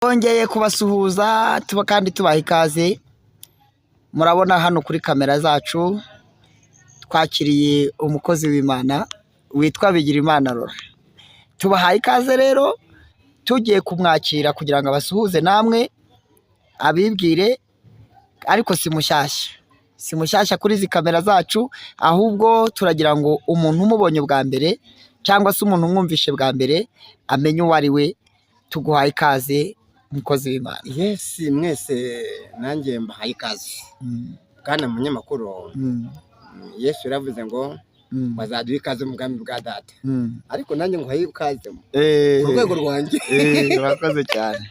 Twongeye kubasuhuza tuba kandi tubaha ikaze. Murabona hano kuri kamera zacu twakiriye umukozi w'Imana witwa Bigirimana Laurent. Tubahaye ikaze rero, tugiye kumwakira kugira ngo abasuhuze namwe abibwire, ariko si mushyashya, si mushyashya kuri izi kamera zacu, ahubwo turagira ngo umuntu umubonye bwa mbere cyangwa se umuntu umwumvishe bwa mbere amenye uwo ari we. Tuguhaye ikaze, mukozi w'Imana. Yes, mwese nanjye mbahaye ikaze. Bwana munyamakuru, Yesu yaravuze ngo bazaduha ikaze mu bwami bwa data, ariko nanjye nguhaye ikaze ku rwego rwanjye. Urakoze cyane.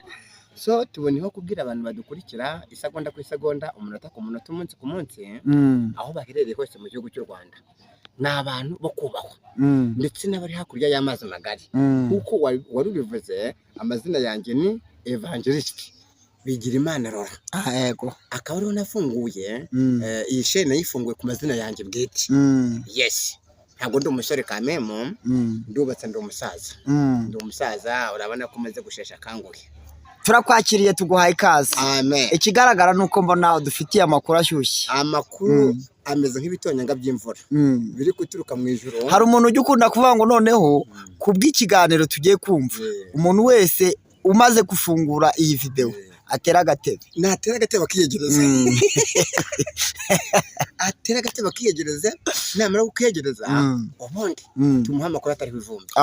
So tuboneyeho kubwira abantu badukurikira isegonda ku isegonda, umunota ku munota, umunsi ku munsi, aho baherereye hose mu gihugu cy'u Rwanda, ni abantu bo kubahwa, ndetse n'abari hakurya y'amazi magari. Nk'uko wari ubivuze, amazina yanjye ni Evangelist Bigirimana Laurent. Ah, yego. Akaba ariho nafunguye iyi shene, nayifunguye ku mazina yanjye bwite. Yes, ntabwo ndi umusore kamemo, ndubatse, ndi umusaza. Ndi umusaza, urabona ko umaze gushesha akanguhe. Turakwakiriye, tuguhaye ikaze. Amen. Ikigaragara ni uko mbona dufitiye amakuru ashyushye. Amakuru ameze nk'ibitonyanga by'imvura biri guturuka mu ijuru. Hari umuntu ujya ukunda kuvuga ngo noneho ku bw'ikiganiro tugiye kumva, umuntu wese umaze gufungura iyi videwo atera agatebe. Natera agatebe akiyegereza, atera agatebe akiyegereza, namara kukiyegereza, ubundi tumuhe amakuru atariho ivumbi.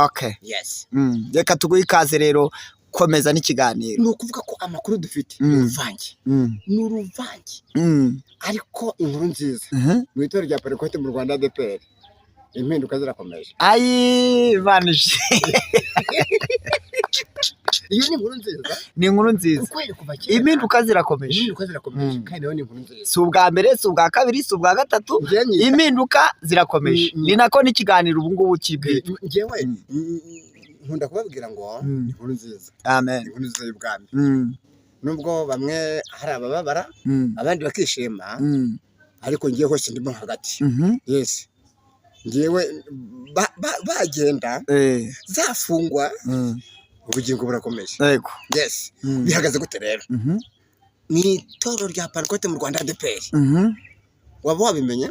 Yes. Reka tuguhe ikaze rero, komeza n'ikiganiro. Ni ukuvuga ko amakuru dufite ni uruvange, ni uruvange, ariko inkuru nziza, mu itorero rya Pentekote mu Rwanda, ADEPR, impinduka zirakomeje. Ayi banije. Iyo ni inkuru nziza. Ni inkuru nziza. Kuko kuva kera Impinduka zirakomeje. Impinduka zirakomeje, kandi nayo ni inkuru nziza. Si ubwa mbere, si ubwa kabiri, si ubwa gatatu. Njye nyita Impinduka zirakomeje. Ni nako n'ikiganiro ubu ngubu kibwira. Njyewe nkunda kubabwira ngo ni inkuru nziza. Amen. Inkuru nziza y'ubwami, nubwo bamwe hari abababara, abandi bakishima, ariko ngiye hose ndimo hagati. Yes, ngewe bagenda zafungwa, ubugingo burakomeje. Yes. Bihagaze gute rero? Ni itorero rya Pantekote mu Rwanda, ADEPR. Waba wabimenye?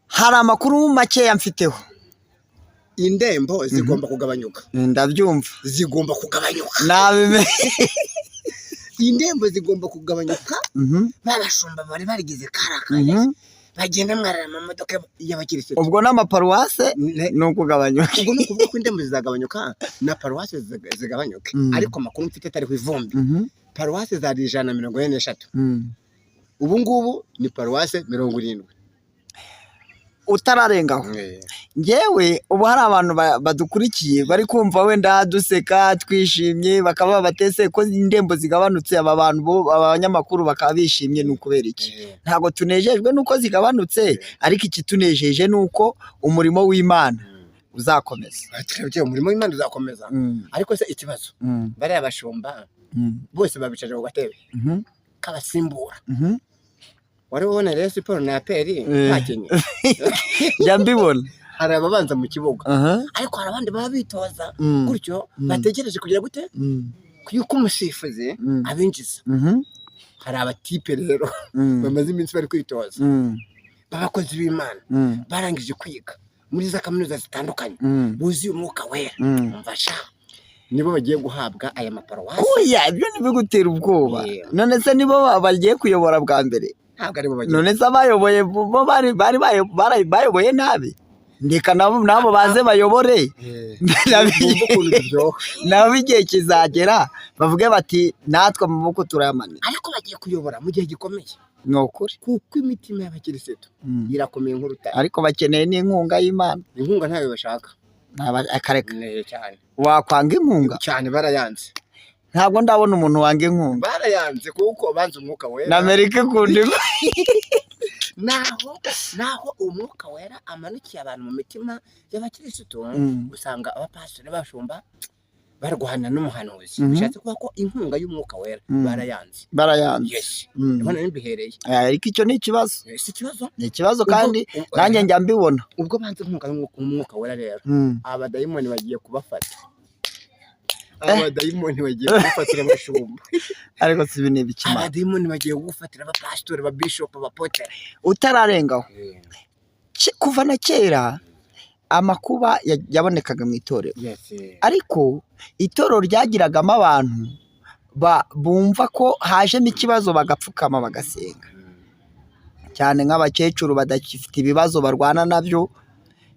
Hari amakuru makeya mfiteho. Indembo zigomba kugabanyuka. Ndabyumva. Zigomba kugabanyuka. Nabimenye. Indembo zigomba kugabanyuka. Babashumba bari barigize karakaye, bagenda mwarara mu modoka y'abakirisitu. Ubwo n'amaparuwase ni ukugabanyuka. Ubwo ni ukuvuga ko indembo zizagabanyuka na paruwase zigabanyuke. Ariko amakuru mfite atariho ivumbi, paruwase zari 143, ubu ngubu ni paruwase 70. Utararengaho, ngewe ubu hari abantu badukurikiye bari kumva wenda duseka twishimye, bakaba batese ko indembo zigabanutse, aba bantu bo aba banyamakuru bakaba bishimye, ni ukubera iki? Ntabwo tunejejwe nuko zigabanutse, ariko ikitunejeje ni uko umurimo w'Imana uzakomeza. Twebwe umurimo w'Imana uzakomeza, ariko se ikibazo, bariya bashumba bose babicaje ku gatebe k'abasimbura. Wari ubona Rayon Sports na APR bakinnye? Njya mbibona. Hari ababanza mu kibuga, ariko hari abandi baba bitoza gutyo, bategereje kugira gute, yuko umusifuzi abinjiza. Hari abatipe rero bamaze iminsi bari kwitoza, b'abakozi b'Imana, barangije kwiga muri za kaminuza zitandukanye, buzuye Umwuka Wera. Umva sha, nibo bagiye guhabwa aya maparuwasi. Oya, ibyo ntibigutera ubwoba. None se nibo bagiye kuyobora bwa mbere? Ntabwo aribo bagiye. None se abayoboye bo bari bayoboye nabi? Ndeka nabo baze bayobore. Bumva ukuntu biryoha. Nabo igihe kizagera bavuge bati: "Natwe amaboko turayamanika." Ariko bagiye kuyobora mu gihe gikomeye, Ni ukuri. kuko imitima y'abakirisitu irakomeye nk'urutare. Ariko bakeneye n'inkunga y'Imana. Inkunga ntayo bashaka. Akareka. Neye cyane. Wakwanga inkunga? Cyane, barayanze. Ntabwo ndabona umuntu wanga inkunga. Barayanze kuko banze Umwuka Wera. Na Amerika ikunda Naho Umwuka Wera amanukiye abantu mu mitima y'abakirisitu, usanga abapasiteri n'abashumba barwana n'umuhanuzi. Bishatse kuvuga ko inkunga y'Umwuka Wera barayanze. Barayanze. Yes, niho nari mbihereye. Ariko icyo ni ikibazo. Si ikibazo. Ni ikibazo kandi nanjye njya mbibona. Ubwo banze inkunga y'Umwuka Wera rero, abadayimoni bagiye kubafata. Abadayimoni bagiye kugufatira abashumba. Ariko si ibi ni ibiki Mana? Abadayimoni bagiye kugufatira abapasitori, ababishopu, abapotere. Utararengaho, kuva na kera amakuba yabonekaga mu itorero, ariko itorero ryagiragamo abantu bumva ko hajemo ikibazo bagapfukama bagasenga, cyane nk'abakecuru badagifite ibibazo barwana nabyo,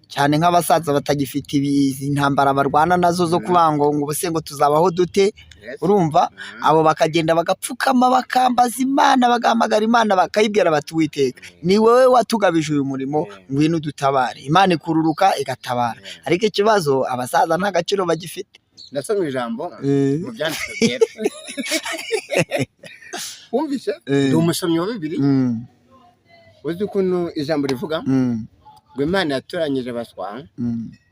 cyane nk'abasaza batagifite izi ntambara barwana nazo zo kuvuga ngo ubuse ngo tuzabaho dute. Urumva, abo bakagenda bagapfukama bakambaza Imana, bagahamagara Imana, bakayibwira bati Uwiteka ni wowe watugabije uyu murimo, ngwino udutabare. Imana ikururuka igatabara. Ariko ikibazo, abasaza nta gaciro bagifite. Ndasoma ijambo mu byanditswe byera, wumvise? Ndi umusomyi wa Bibiliya. Uzi ukuntu ijambo rivuga ngo Imana yatoranyije abaswa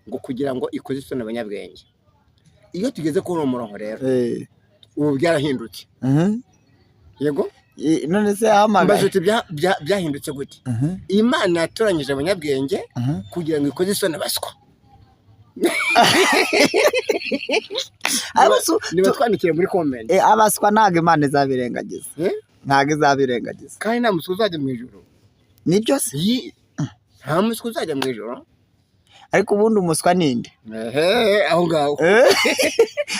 ngo kugira ngo ikoze isoni abanyabwenge. Iyo tugeze kuri uwo murongo rero, ubu byarahindutse. Yego. None se yahamagaye? Mbaza uti byahindutse gute? Imana yatoranyije abanyabwenge kugira ngo ikoze isoni abaswa. Niba twandikiye muri comment. Abaswa ntabwo Imana izabirengagiza. Eh? Ntabwo izabirengagiza. Kandi nta muswa uzajya mu ijuru. Nibyo se? Nta muswa uzajya mu ijuru. Ariko ubundi umuswa ninde? Ehe, aho ngaho.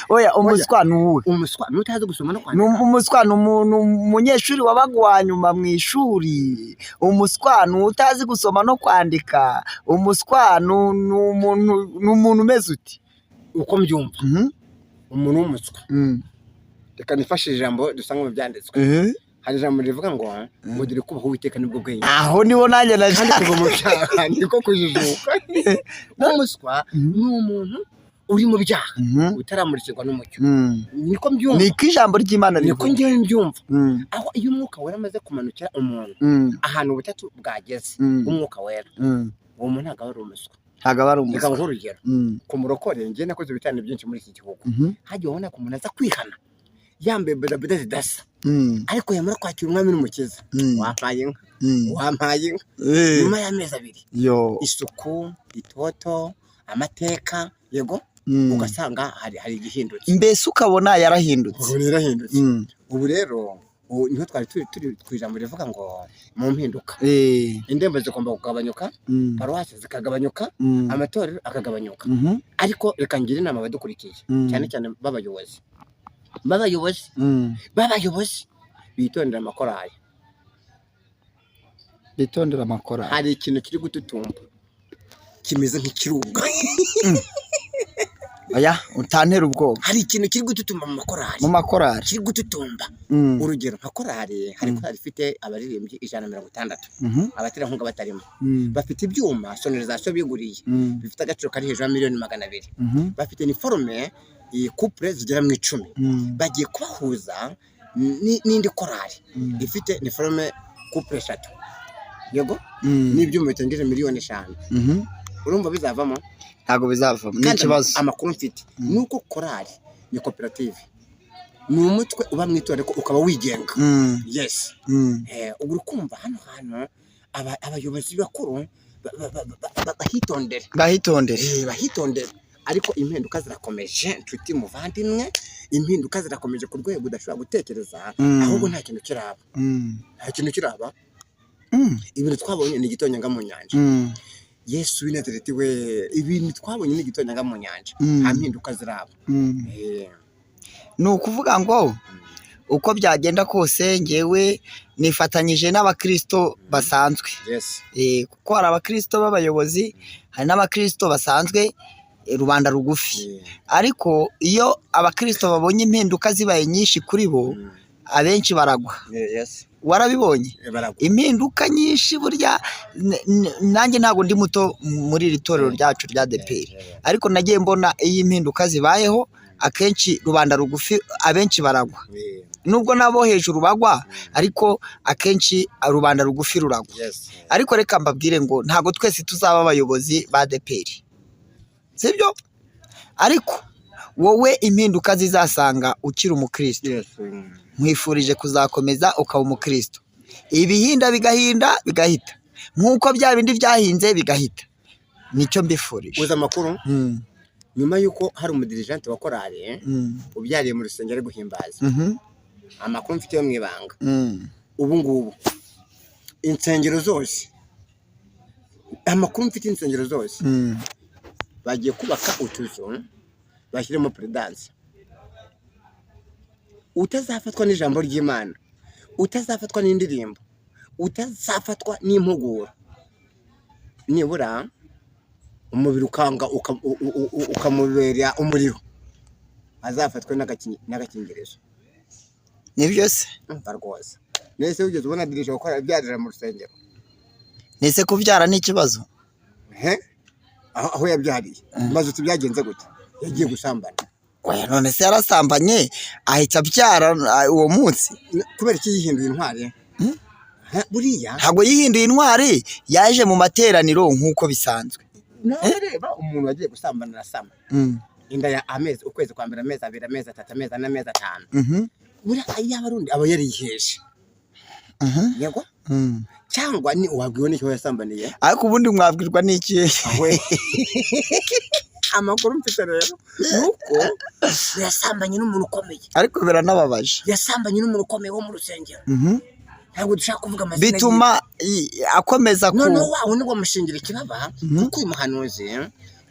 Oya, umuswa ni uwuhe? Umuswa n'utazi gusoma no Ni kwandika. Umuswa ni umunyeshuri wabaga uwa nyuma mu ishuri. Umuswa ni utazi gusoma no kwandika. Umuswa ni umuntu umeze uti? Uko mbyumva, umuntu w'umuswa, reka nifashe ijambo dusanga mu byanditswe. Hari ijambo rivuga ngo dore kubaha Uwiteka nibwo bwenge. Aho niho nanjye Kandi nashaka. kuva mu byaha niko kujijuka. Umuswa ni umuntu uri mu byaha, utaramurikirwa n'umucyo. Niko mbyumva. Niko ijambo ry'Imana Niko rivuga. ngewe mbyumva. Aho iyo Umwuka Wera amaze kumanukira umuntu, ahantu ubutatu bwageze, Umwuka Wera, uwo muntu ntabwo aba ari umuswa. Ntabwo aba ari Reka umuswa. nguhe urugero. Ku murokore, njye nakoze ibiterane byinshi muri iki gihugu, hagiye ubona ko umuntu aza kwihana yambaye bodaboda zidasa, ariko yamara kwakira Umwami n'Umukiza, wampaye inka, wampaye inka, nyuma y'amezi 2, Yo. isuku, itoto, amateka, yego, ugasanga hari igihindutse. Mbese ukabona yarahindutse. Ubu yarahindutse. Ubu rero, ubu niho twari turi ku ijambo rivuga ngo mu mpinduka, indembo zigomba kugabanyuka, paruwasi zikagabanyuka, amatorero akagabanyuka. Ariko reka ngire inama abadukurikiye, cyane cyane b'abayobozi b'abayobozi bitondera amakorali. Bitondera amakorali. Hari ikintu kiri gututumba kimeze nk'ikirunga. Oya, utantera ubwoba. Hari ikintu kiri gututumba mu makorali. Mu makorali. Kiri gututumba. Urugero nka korali, hari korali ifite abaririmbyi 160, abaterankunga batarimo. Bafite ibyuma sonorisation biguriye, bifite agaciro kari hejuru ya miliyoni 200. Bafite uniforme couple zigera mu 10. Bagiye kubahuza n'indi korali ifite uniforme couple eshatu, yego, n'ibyuma bitengeje miliyoni 5. Urumva bizavamo? Ntabwo bizavamo, ni Kandi ikibazo. amakuru mfite ni uko korali ni koperative, ni umutwe uba mu itorero ariko ukaba wigenga. Yes. Ubu uri kumva hano hantu abayobozi bakuru bahitondere. Bahitondere. Bahitondere. Ariko impinduka zirakomeje, nshuti muvandimwe, impinduka zirakomeje ku rwego udashobora gutekereza. Ahubwo nta kintu kiraba. Nta kintu kiraba. Ibintu twabonye ni igitonyanga mu nyanja. Yesu w'i Nazareti we, ibintu twabonye ni igitonyanga mu nyanja. Nta mpinduka ziraba. Ni ukuvuga ngo uko byagenda kose, ngewe nifatanyije n'abakristo basanzwe. Kuko hari abakristo b'abayobozi, hari n'abakristo basanzwe, rubanda rugufi. Ariko iyo abakristo babonye impinduka zibaye nyinshi kuri bo, abenshi baragwa. Warabibonye? Baragwa. Impinduka nyinshi burya, nanjye ntabwo ndi muto muri iri torero ryacu rya ADEPR, ariko nagiye mbona iyo impinduka zibayeho, akenshi rubanda rugufi abenshi baragwa. Nubwo nabo hejuru bagwa, ariko akenshi rubanda rugufi ruragwa. Ariko reka mbabwire ngo ntabwo twese tuzaba abayobozi ba ADEPR, sibyo? Ariko wowe impinduka zizasanga ukiri umukristo, nkwifurije kuzakomeza ukaba umukristo, ibihinda bigahinda bigahita nk'uko bya bindi byahinze bigahita. Nicyo mbifurije. Uzi amakuru? Nyuma y'uko hari umudirigente wa korali ubyariye mu rusengero ari guhimbaza, amakuru mfite yo mu ibanga, ubu ngubu insengero zose, amakuru mfite, insengero zose bagiye kubaka utuzu bashyiremo peredanse. Utazafatwa n'ijambo ry'Imana, utazafatwa n'indirimbo, utazafatwa n'impuguro, nibura umubiri ukanga ukamubera umuriro, azafatwe n'agakingirizo. Nibyo se? Umva rwose, nese wigeze ubona dirije gukora ibyarira mu rusengero? Nese kubyara ni ikibazo? He, aho yabyariye maze uti byagenze gute? Yagiye gusambana. Oya, none se yarasambanye ahita abyara uwo munsi? Kubera iki yihinduye intwari? Hmm? Ha, buriya Ntabwo yihinduye intwari, yaje mu materaniro nk'uko bisanzwe. Nawe reba, umuntu wagiye gusambana arasama inda ya amezi, ukwezi kwa mbere, amezi 2, amezi 3, amezi 4, amezi 5. Buriya yaba ari undi aba yariheje. Yego. Cyangwa ni wabwiwe n'icyo yasambaniye? Ariko ubundi mwabwirwa n'iki? Aho amakuru mfite rero ni uko yasambanye n'umuntu ukomeye. Ariko biranababaje. Yasambanye n'umuntu ukomeye wo mu rusengero. Ntabwo dushaka kuvuga amazina. Bituma akomeza ku Noneho wa wundi wamushingira ikibaba, kuko uyu muhanuzi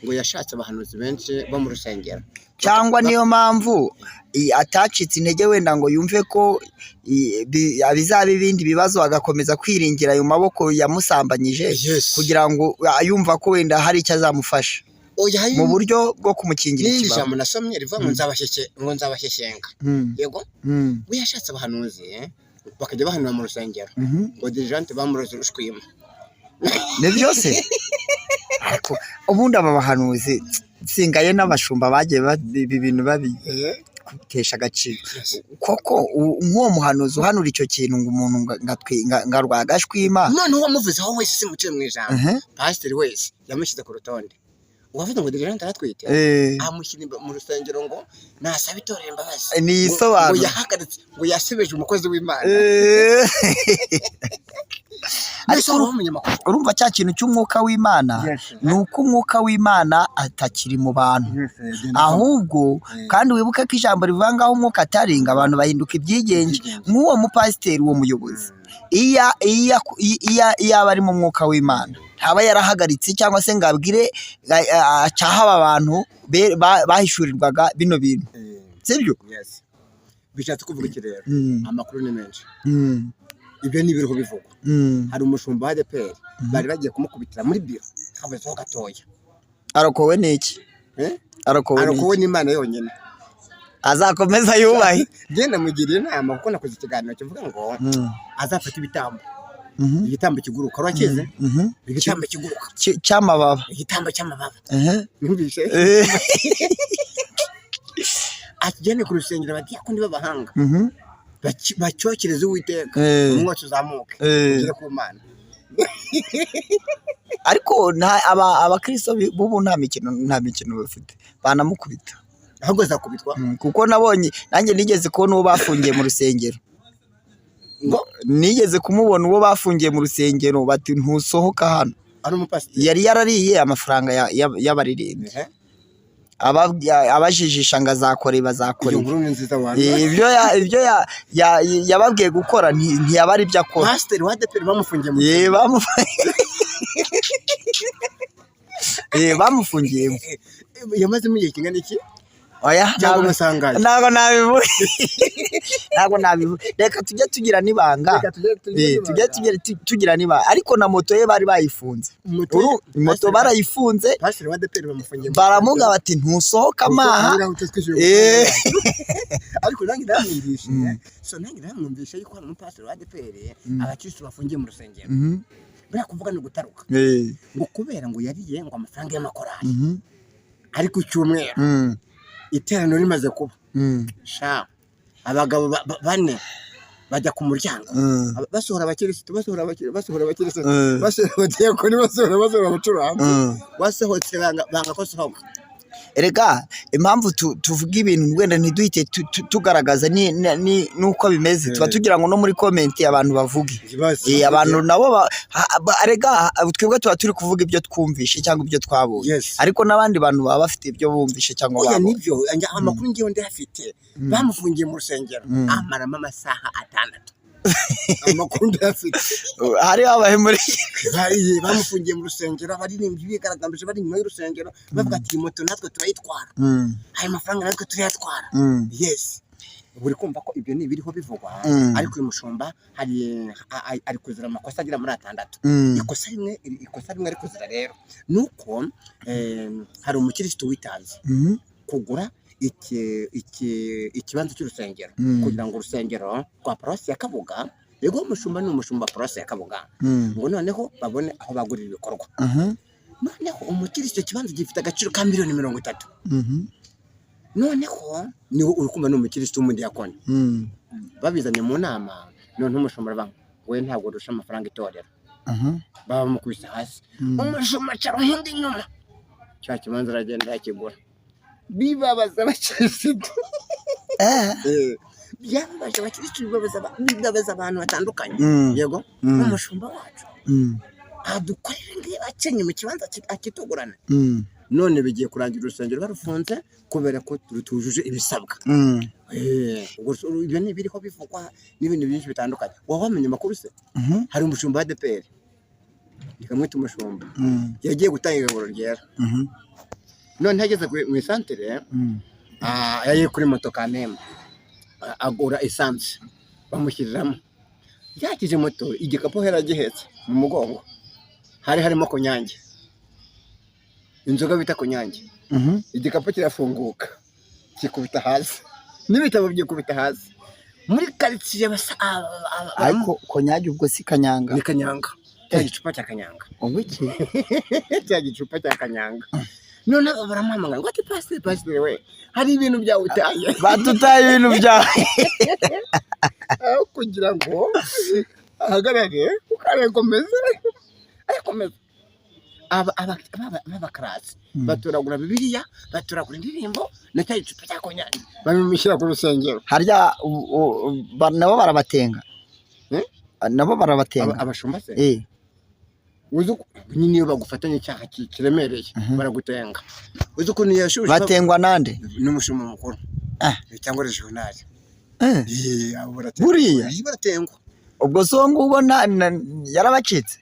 ngo yashatse abahanuzi benshi bo mu rusengero. Cyangwa niyo mpamvu atacitse intege wenda ngo yumve ko bizaba ibindi bibazo, agakomeza kwiringira ayo maboko yamusambanyije, kugira ngo yumva ko wenda hari icyo azamufasha Oya, hari mu buryo bwo kumukingira n'irindi ikibaba. jambo nasomye rivuga ngo nzabashyeshye, ngo nzabashyeshyenga. Yego. We yashatse abahanuzi bakajya bahanura mu rusengero, ngo dirijante bamuroze urushwima. Ni byose, ariko ubundi aba bahanuzi singaye n'abashumba bagiye ibi bintu babitesha agaciro koko. Nk'uwo muhanuzi uhanura icyo kintu ngo umuntu ngo arwaye agashwima. Noneho uwamuvuzeho wese, simuciye mu ijambo, pasiteri wese yamushyize ku rutonde. Uwavuze ngo dirijante aratwite, amushyira mu rusengero ngo nasaba itorero imbabazi. Niyisobanure. Ngo yahagaritse, ngo yasubije umukozi w'Imana. Ariko Mbese wari umunyamakuru? Urumva cya kintu cy'umwuka w'Imana, ni uko umwuka w'Imana atakiri mu bantu, ahubwo kandi wibuke ko ijambo rivuga ngaho umwuka atari, ngo abantu bahinduka ibyigenge. Nk'uwo mupasiteri, uwo muyobozi, iya aba ari mu mwuka w'Imana, ntaba yarahagaritse cyangwa se ngo abwire acahe aba bantu bahishurirwaga bino bintu, sibyo? Yes. Bishatse kuvuga iki rero? Amakuru ni menshi. Ibyo ni ibiriho bivugwa. Hari umushumba wa ADEPR bari bagiye kumukubitira muri biro, habuzeho gatoya. Arokowe n'iki? Eh? Arokowe n'iki? Arokowe n'Imana yonyine. Azakomeza yubahe. Genda mugiriye inama, kuko nakoze ikiganiro kivuga ngo azafata ibitambo, igitambo kiguruka, urakizi? Igitambo kiguruka. Cy'amababa. Igitambo cy'amababa. Numvise akigene ku rusengero, abadiyakoni b'abahanga bacyokereze Uwiteka, umwotsi uzamuke ugere ku Mana. Ariko abakristo b'ubu nta mikino bafite, banamukubita. Ahubwo azakubitwa. Kuko nabonye nanjye nigeze kubona uwo bafungiye mu rusengero. Ngo? Nigeze kumubona, uwo bafungiye mu rusengero, bati ntusohoka hano. Ari umupasiteri? Yari yarariye amafaranga y'abaririmbyi, abajijisha ngo azakora ibi, azakora Iyo ibi. nkuru ni nziza wanyu. Ibyo yababwiye gukora ntiyaba ari ibyo akora. Pasiteri wa ADEPR bamufungiye mu Ye, bamufungiyemo. Yamazemo igihe kingana iki? Oya. Cyangwa Ntabwo umusangaye? Ntabwo nabivuga, ntabwo nabivuga. Reka tujye tugira n'ibanga. Reka tujye Eh, tujye tugira n'ibanga. Ariko na moto ye bari bayifunze. Moto barayifunze. Pasiteri wa ADEPR bamufungiye mu Baramuga bati ntusohoka amaha. Ariko nanjye naramwumvishe, so nanjye naramwumvishe yuko hari umupasiteri wa ADEPR abakirisitu bafungiye mu rusengero. Buriya kuvuga ni ugutaruka. Ngo kubera ngo yariye ngo amafaranga y'amakorali, ariko icyumweru iteraniro rimaze kuba, sha, abagabo bane bajya ku muryango, basohora abakirisitu, basohora abakirisitu, basohora abakirisitu, basohora abadiyakoni, basohora abacuranzi. Wasohotse banga ko sohoka. Erega impamvu tuvuga ibintu wenda ntiduhite tugaragaza nuko bimeze, tuba tugira ngo no muri comment abantu bavuge. Abantu nabo erega twebwe tuba turi kuvuga ibyo twumvishe cyangwa ibyo twabonye, ariko n'abandi bantu baba bafite ibyo bumvishe cyangwa Oya, babonye. Nibyo, amakuru ngewe ndayafite. Bamufungiye mu rusengero, amaramo amasaha 6. Amakuru ndayafite. Hari habaye muri Bamufungiye mu rusengero, abaririmbyi bigaragambije bari inyuma y'urusengero, bavuga ati: "Iyi moto natwe turayitwara, aya mafaranga natwe turayatwara." Yes, buri kumva ko ibyo ni ibiriho bivugwa. Ariko uyu mushumba hari ari kuzira amakosa agera muri 6. Ikosa rimwe ari kuzira rero ni uko hari umukirisitu witanze kugura ikibanza cy'urusengero kugira ngo urusengero rwa paruwasi ya Kabuga, yego, umushumba ni umushumba wa paruwasi ya Kabuga, ngo noneho babone aho bagurira ibikorwa. Noneho umukirisitu, ikibanza gifite agaciro ka miliyoni 30. Noneho niwe uri kumva, ni umukirisitu w'umudiyakoni. Babizanye mu nama, noneho umushumba aravuga ngo: "We ntabwo urusha amafaranga itorero." Baba bamukubise hasi. Umushumba aca ruhinda inyuma, cya kibanza aragenda yakigura, bibabaza abakirisitu. Byababaje abakirisitu, bibabaza abantu batandukanye. Yego. Umushumba wacu adukorera ngibi, acenye mu kibanza akitugurana. None bigiye kurangira urusengero barufunze kubera ko rutujuje ibisabwa. Ubwo ibyo ni ibiriho bivugwa n'ibindi byinshi bitandukanye. Waba wamenye amakuru se? Hari umushumba wa ADEPR, nikamwita umushumba, yagiye gutanga igaburo ryera. None ageze mu isantere, yagiye kuri moto kamembe, agura essence, bamushyiriramo. Yakije moto, igikapu yari agihetse mu mugongo, hari harimo konyange, inzoga bita konyange. Igikapu kirafunguka, kikubita hasi, n'ibitabo byikubita hasi muri karitsiye basa Ariko konyage ubwo si kanyanga? Ni kanyanga, cya gicupa cya kanyanga. Ubwo iki? Cya gicupa cya kanyanga. Noneho baramuhamagara ngo ati: "Pasiteri, pasiteri we, hari ibintu byawe utaye." Batutaye ibintu byawe. Aho kugira ngo ahagarare kuko arakomeza, arakomeza, b'abakarasi batoragura Bibiliya, batoragura indirimbo na cya gicupa cya konyagi, babimushyira ku rusengero. Harya nabo barabatenga? Eh? Nabo barabatenga? Abashumba se? Eh. Uzi uko nyine iyo bagufatanye icyaha kiremereye, baragutenga. Uzi ukuntu yashuje? Batengwa nande? N'umushumba mukuru. Cyangwa regional. Abo baratengwa. Buriya? Baratengwa. Ubwo so ngubo yarabacitse.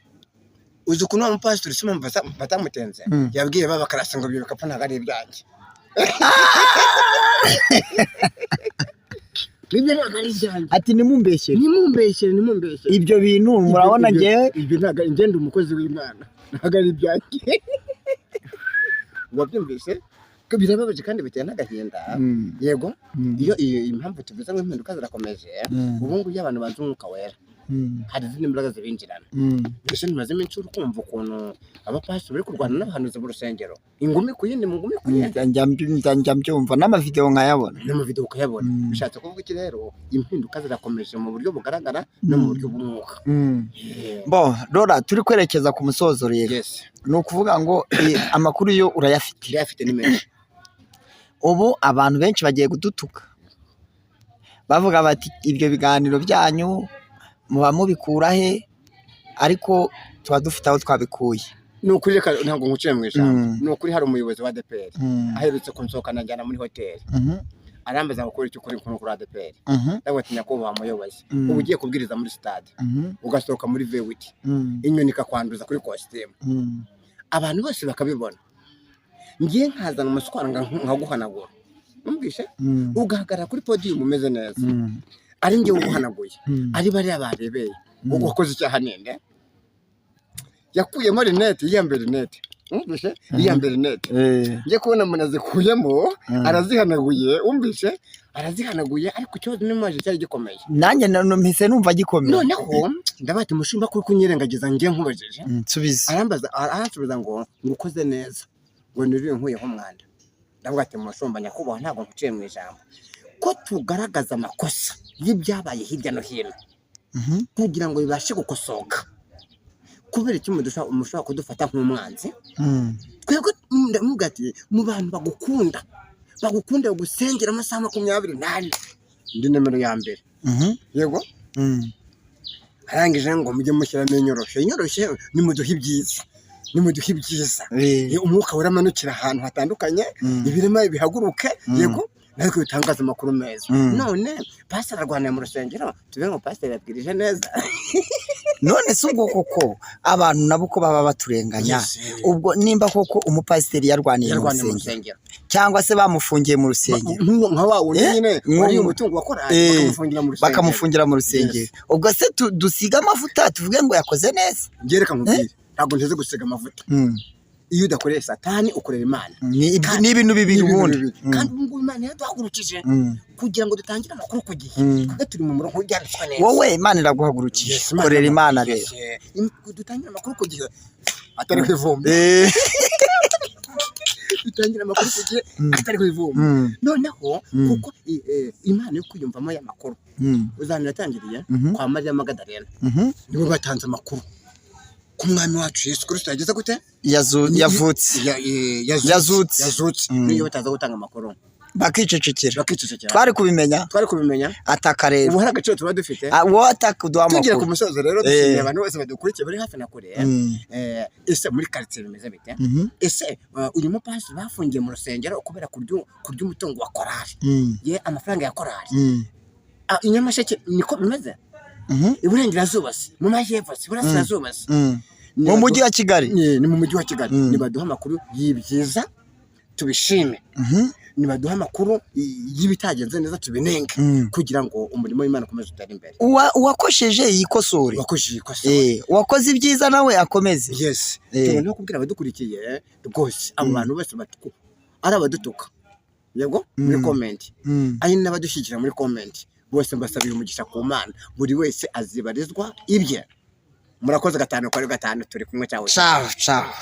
Uzi ukuntu wa mupasitori si mpamvu batamutenze? Yabwiye ba bakarasi ngo: "Ibyo bikapu ntabwo ari ibyanjye, ibyo ntabwo ari ibyanjye." Ati: "Nimumbeshyere." "Nimumbeshyere, nimumbeshyere." Ibyo bintu murabona ngewe. Ibyo ntabwo ari ngenda, umukozi w'Imana, ntabwo ari ibyanjye. Wabyumvise ko birababaje kandi biteye n'agahinda. Yego. Iyo impamvu tuvuze ngo impinduka zirakomeje, ubu ngubu iyo abantu banze umwuka wera, hari izindi mbaraga zibinjirana. Mbese ntimaze iminsi uri kumva ukuntu abapasitori bari kurwana n'abahanuzi mu rusengero, ingumi ku yindi, mu ngumi ku yindi? Njya mbyumva n'amavideo nkayabona. N'amavideo ukayabona. Bishatse kuvuga iki rero? Impinduka zirakomeje mu buryo bugaragara no mu buryo bw'umwuka. Bo Rora, turi kwerekeza ku musozo rero. Ni ukuvuga ngo amakuru yo urayafite? Ndayafite, ni menshi. Ubu abantu benshi bagiye kudutuka, bavuga bati: "Ibyo biganiro byanyu muba mubikura he?" Ariko tuba dufite aho twabikuye. Ni ukuri, reka ntabwo nkuciye mu ijambo. Ni ukuri, hari umuyobozi wa ADEPR aherutse kunsohokana, njyana muri hoteli, arambaza ngo: "Ukora icyo ukora kuri ADEPR?" Ndavuga ati: "Nyakubahwa muyobozi, ubu ugiye kubwiriza muri stade, ugasohoka muri V8, inyoni ikakwanduza kuri kositimu, abantu bose bakabibona, ngiye nkazana umuswara nkaguhanagura, numvise ugahagarara kuri podium umeze neza, ari njye uguhanaguye, ari bariya barebeye, wakoze icyaha ninde?" Yakuyemo rinete, yiyambera rinete, wumvise, yiyambera rinete. Njye kubona umuntu azikuyemo, arazihanaguye, wumvise, arazihanaguye, ariko ikibazo n'imaje cyari gikomeye. Nanjye mpise numva gikomeye. Noneho ndabati: "Mushumba, kuri kunyirengagiza njye nkubajije." Nsubiza. Arambaza, aransubiza ngo ukoze neza, ngo niriwe nkuyeho umwanda. Ndavuga ati: "Mushumba nyakubahwa, ntabwo nkuciye mu ijambo, ko tugaragaza amakosa y'ibyabaye hirya no hino kugira ngo bibashe gukosoka, kubera iki mushobora kudufata nk'umwanzi?" Twebwe ndamubwira ati mu bantu bagukunda, bagukunda, bagusengera amasaha 24, ndi nomero ya mbere. Yego. Arangije ngo mujye mushyiramo inyoroshyo, inyoroshyo, nimuduhe ibyiza, nimuduhe ibyiza. Umwuka weramanukira ahantu hatandukanye, ibirema bihaguruke. Yego, natwe bitangaza amakuru meza. None pasiteri arwanira mu rusengero, tube ngo pasiteri yabwirije neza. None se ubwo koko abantu nabo ko baba baturenganya? Yes. Ubwo nimba koko umupasiteri yarwaniye mu Yarwaniye mu rusengero, rusengero, cyangwa se bamufungiye mu rusengero, nk'uwo nka wa wundi nyine wariye umutungo wa korali, bakamufungira mu rusengero, bakamufungira mu rusengero, ubwo se dusiga amavuta tuvuge ngo yakoze neza? Njye reka nkubwire, ntabwo nteze gusiga amavuta. Iyo udakoreye Satani ukorera Imana. Ni ibintu bibiri Ni ibintu ubundi. bibiri. Kandi ubu ngubu Imana yaduhagurukije kugira ngo dutangire amakuru ku gihe. Twebwe turi mu murongo w'ibyanditswe neza. Wowe Imana iraguhagurukije. Yes, Imana Korera Imana rero. iraguhagurukije. Dutangire amakuru ku gihe atariho ivumbi. Dutangire amakuru ku gihe atariho ivumbi. Noneho kuko Imana yo kwiyumvamo aya makuru, uzanira yatangiriye kwa Mariya Magadalena, nibo batanze amakuru ku Mwami wacu Yesu Kristo yageze gute? Yavutse. Yazutse. Yazutse. Yazutse. Niyo bataza gutanga amakuru, bakicecekera, bakicecekera, twari kubimenya? Twari kubimenya? Ataka rero. Ubu hari agaciro tuba dufite? Ah, wowe ataka uduha Tugera ku amakuru. musozo rero, dushimiye abantu bose badukurikiye bari hafi na kure. Ese muri karitsiye bimeze bite? Ese uyu mupasiteri bafungiye mu rusengero kubera kurya umutungo wa korali, ye amafaranga ya korali, Ah, i Nyamasheke niko bimeze? Iburengerazuba se, mu majyepfo se, iburasirazuba se? Mu mujyi wa Kigali. Ni mu mujyi wa Kigali. Nibaduha amakuru y'ibyiza tubishime, nibaduha amakuru y'ibitagenze neza tubinenge, kugira ngo umurimo w'Imana ukomeze utere imbere. Uwakosheje yikosore. Uwakojeje ikosa. Uwakoze ibyiza nawe akomeze. Yes. Tubona kubwira abadukurikiye rwose, abo bantu bose ari abadutuka, yego, muri comment, ari n'abadushyigikira muri comment, bose mbasabiye umugisha ku Mana. Buri wese azibarizwa ibye. Murakoze. Gatanu kuri gatanu turi kumwe cyawe. Ciao ciao.